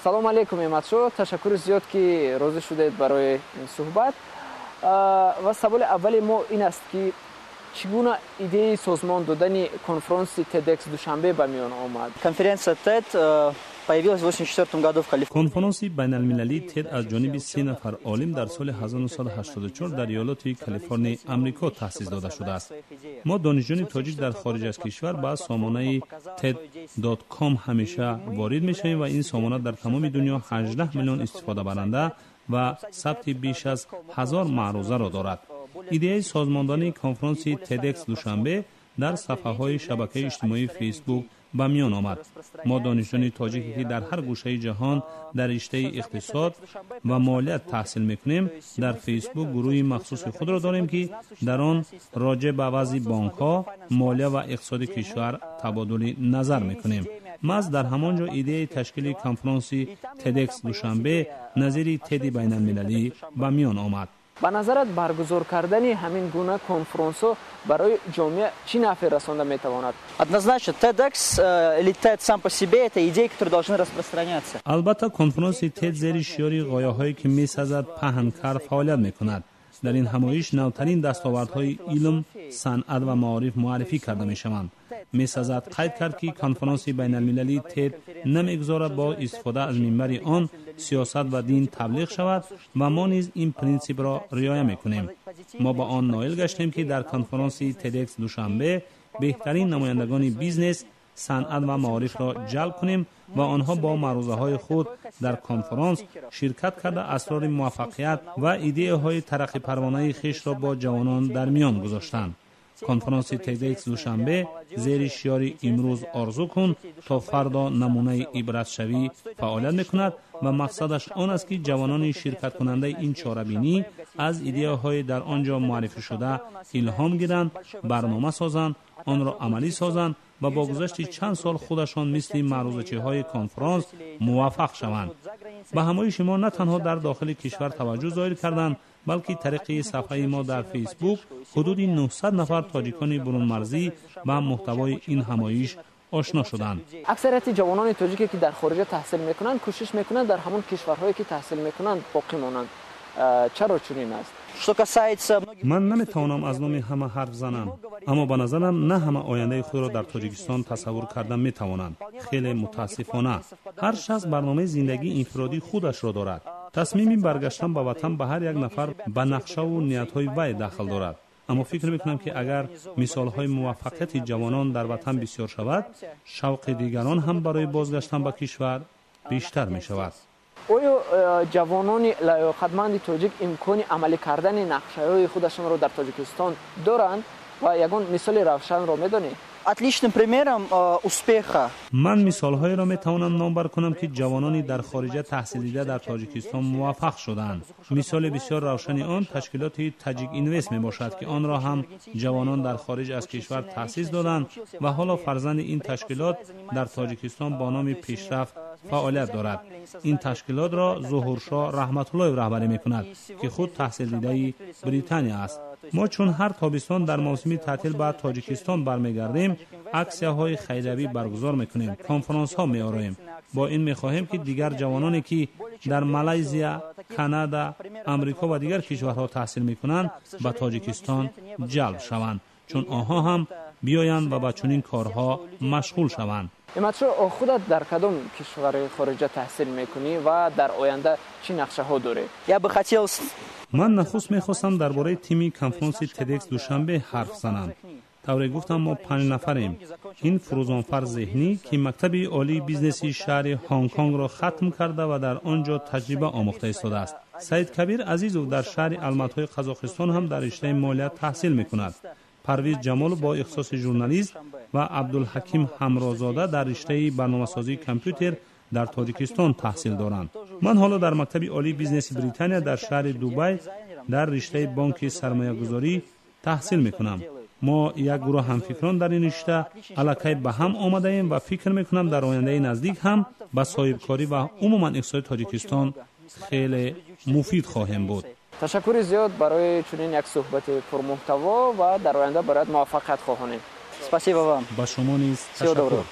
Салом алейкум, Эматшо, ташаккури зиёд, ки розӣ шудед барои ин суҳбат. Ва саволи аввали мо ин аст, ки чӣ гуна идеяи созмон додани конфронси TEDx Душанбе ба миён омад? Конференция TED появилась в 1984 году в Калифорнии. Конфронси байналмилалии TED аз ҷониби се нафар олим дар соли 1984 дар иёлоти Калифорнияи Амрико таъсис дода шудааст. Мо, донишҷӯёни тоҷик дар хориҷ аз кишвар, ба сомонаи TED.com ҳамеша ворид мешавем ва ин сомона дар тамоми дунё 18 миллион истифодабаранда ва сабти беш аз 1000 маърузаро дорад. Идеяи созмондодани конфронси TEDx Душанбе дар сафҳаҳои шабакаи иҷтимоии Фейсбук ба миён омад. Мо, донишҷӯёни тоҷике, ки дар ҳар гӯшаи ҷаҳон дар риштаи иқтисод ва молият таҳсил мекунем, дар Фейсбук гурӯҳи махсуси худро дорем, ки дар он роҷеъ ба вазъи бонкҳо, молия ва иқтисоди кишвар табодули назар мекунем. Маҳз дар ҳамон ҷо идеяи ташкили конфронси TEDx Душанбе назири TED-и байналмилалӣ ба миён омад. Ба назарат, баргузор кардани ҳамин гуна конфронсҳо барои ҷомеа чӣ нафъе расонда метавонад? Однозначно, TEDx или TED сам по себе — это идеи, которые должны распространяться. Албатта, конфронси TED зери шиёри «ғояҳое, ки месазад паҳн кард» фаъолият мекунад. Дар ин ҳамоиш навтарин дастовардҳои илм, санъат ва маориф муаррифӣ карда мешаванд. Месазад қайд кард, ки конфронси байналмилалии TED намегузорад бо истифода аз минбари он сиёсат ва дин таблиғ шавад ва мо низ ин принсипро риоя мекунем. Мо ба он ноил гаштем, ки дар конфронси TEDx Душанбе беҳтарин намояндагони бизнес, санъат ва маорифро ҷалб кунем ва онҳо бо маърузаҳои худ дар конфронс ширкат карда, асрори муваффақият ва идеяҳои тараққипарвонаи хешро бо ҷавонон дар миён гузоштанд. Конфронси TEDx Душанбе зери шиёри «Имрӯз орзу кун, то фардо намунаи ибратшавӣ» фаъолият мекунад ва мақсадаш он аст, ки ҷавонони ширкаткунандаи ин чорабинӣ аз идеяҳои дар он ҷо муаррифӣ шуда илҳом гиранд, барнома созанд, онро амалӣ созанд ва бо гузашти чанд сол худашон мисли маърузачиҳои конфронс муваффақ шаванд. Ба ҳамоиши мо на танҳо дар дохили кишвар таваҷҷӯҳ зоҳир карданд, балки тариқи сафҳаи мо дар Фейсбук ҳудуди 900 нафар тоҷикони бурунмарзӣ ба муҳтавои ин ҳамоиш ошно шуданд. Аксарияти ҷавонони тоҷике, ки дар хориҷа таҳсил мекунанд, кӯшиш мекунанд дар ҳамон кишварҳое, ки таҳсил мекунанд, боқӣ монанд. Чаро чунин аст? Что касается Ман наметавонам аз номи ҳама ҳарф занам, аммо ба назарам, на ҳама ояндаи худро дар Тоҷикистон тасаввур карда метавонанд. Хеле мутаассифона, ҳар шахс барномаи зиндагии инфиродии худашро дорад. Тасмими баргаштан ба ватан ба ҳар як нафар, ба нақшаву ниятҳои вай дахл дорад, аммо фикр мекунам, ки агар мисолҳои муваффақияти ҷавонон дар ватан бисёр шавад, шавқи дигарон ҳам барои бозгаштан ба кишвар бештар мешавад. Оё ҷавонони лаёқатманди тоҷик имкони амалӣ кардани нақшаҳои худашонро дар Тоҷикистон доранд ва ягон мисоли равшанро медонед? Отличным примером успеха Ман мисолҳоеро метавонам номбар кунам, ки ҷавонони дар хориҷа таҳсилдида дар Тоҷикистон муваффақ шудаанд. Мисоли бисёр равшани он ташкилоти Таҷик Инвест мебошад, ки онро ҳам ҷавонон дар хориҷ аз кишвар таъсис доданд ва ҳоло фарзанди ин ташкилот дар Тоҷикистон бо номи Пешрафт фаъолият дорад. Ин ташкилотро Зуҳуршоҳ Раҳматуллоев раҳбарӣ мекунад, ки худ таҳсилдидаи Британия аст. Мо чун ҳар тобистон дар мавсими таътил ба Тоҷикистон бармегардем, аксияҳои хайриявӣ баргузор мекунем, конфронсҳо меороем. Бо ин мехоҳем, ки дигар ҷавононе, ки дар Малайзия, Канада, Амрико ва дигар кишварҳо таҳсил мекунанд, ба Тоҷикистон ҷалб шаванд, чун онҳо ҳам биёянд ва ба чунин корҳо машғул шаванд. Эматшо, худат дар кадом кишвари хориҷа таҳсил мекунӣ ва дар оянда чӣ нақшаҳо дорӣ? Я бы хотел Ман нахуст мехостам дар бораи тими конфронси TEDx Душанбе ҳарф занам. Тавре гуфтам, мо панҷ нафарем. Ин Фурӯзонфар Зеҳнӣ, ки мактаби олии бизнеси шаҳри Ҳонконгро хатм карда ва дар он ҷо таҷриба омӯхта истодааст. Саидкабир Азизов дар шаҳри Алматҳои Қазоқистон ҳам дар риштаи молия таҳсил мекунад. Парвиз Ҷамолов бо ихтисоси журналист ва Абдулҳаким Ҳамрозода дар риштаи барномасозии компютер дар Тоҷикистон таҳсил доранд. Ман ҳоло дар мактаби олии бизнеси Британия дар шаҳри Дубай дар риштаи бонки сармоягузорӣ таҳсил мекунам. Мо як гурӯҳ ҳамфикрон дар ин ришта аллакай ба ҳам омадаем ва фикр мекунам, дар ояндаи наздик ҳам ба соҳибкорӣ ва умуман иқтисоди Тоҷикистон хеле муфид хоҳем буд. Ташаккури зиёд барои чунин як суҳбати пурмуҳтаво ва дар оянда барояд муваффақият хоҳонем. Спасибо вам. Ба шумо низ ташаккур.